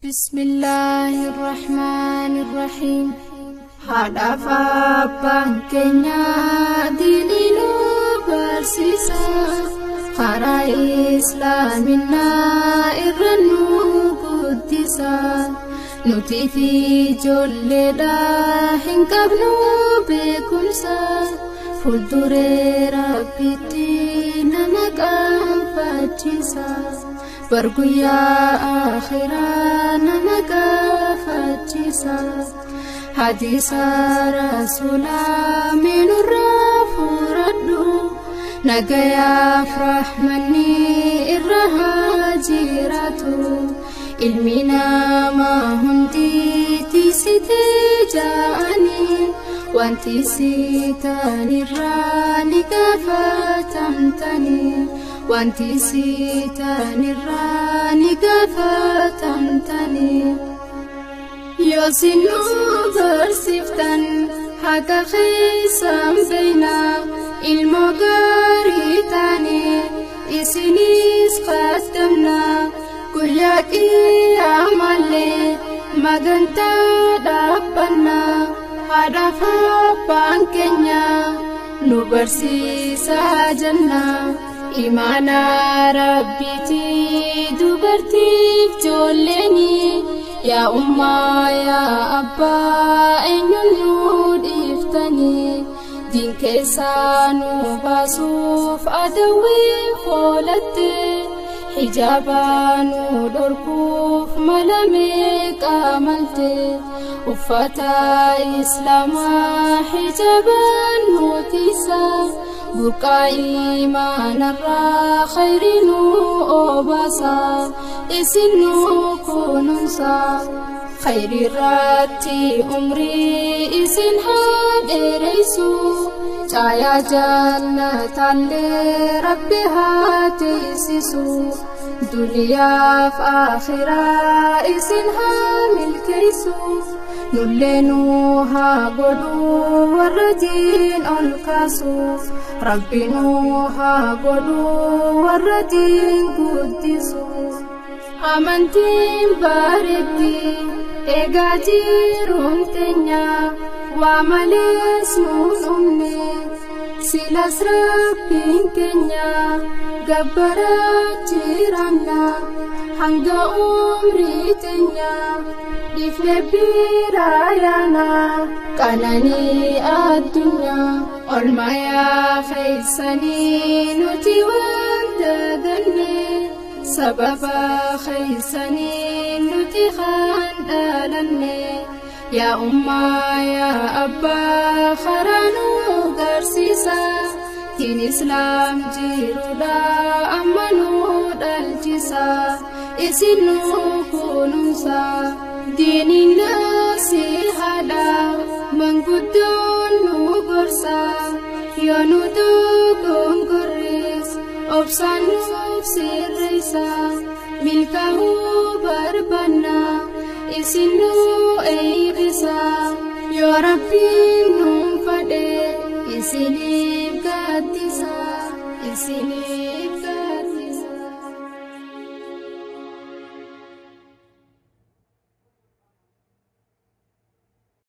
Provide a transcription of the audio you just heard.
بسم الله الرحمن الرحيم. Haadhaaf abbaan keenya diinii nu barsiisa, karaa islaaminaa irra nu guddisa. Nuti fi ijoolleedha hin qabnu beekumsa, fuulduree Rabbitti nama qaanfachiisa, barguyyaa akhiraa nama gaafachiisa. Hadiisa rasuulaa meenurraa furadhu, nagayaaf rahmanni irra haa jiraatu. Ilmi namaa hundi tiisitee ja'anii, wanti sitanirraa ni gaafatamtanii, wanti sitanirraa ni gaafatamtanii. Yoo isin nu barsiiftan haqa keessan beeyna, ilmoo gaarii taane isinis qaddamna. Guyyaa qiyaamallee magantaa dhaabbanna, haadhaaf abbaan keenya nu barsiisaa jenna. Imaana Rabbiiti dubartiif ijoolleeni, yaa ummaa yaa abbaa eenyuun nu dhiiftanii? Diin keessaa nu baasuuf adawwiin foolatte, hijaaba nu dhorkuuf mala meeqa malte. Uffata islaamaa hijaabaan nu tiisa, burqaa imaanarraa khayri nu obaasa, isin nu kunuunsa. Khayri irratti umrii isin haa dheereysu, caayaa jannataallee Rabbi haa teessisu, duniyaaf akhiraa isin haa milkeessu, nullee nu haa godhu warra diin ol kaasu, Rabbi nu haa godhu warra diin guddisu. Amantiin bareetti eegaa jiruun teenya, waa malees nuun dhumne, silas Rabbiin keenya gabbaraa jiranna hanga umrii teenya dhiifne biraa yaana qananii addunyaa. Olmayaa keeysanii nuti waan daganne, sababa keeysanii nuti kan dhalanne. Yaa ummaa yaa abbaa karaa nu garsiisa, diin islaam jiruudha amma nu dhalchisa, isin nu kunuunsa. Diiniin nasihaadha manguddoon nu gorsa, yoo nu dogongorres obsaan nuuf sirreessa. Milkaa'uu barbaanna isin nu eeybisa, yoo Rabbiin nuun fadhe isiniif gaaddisa, isiniif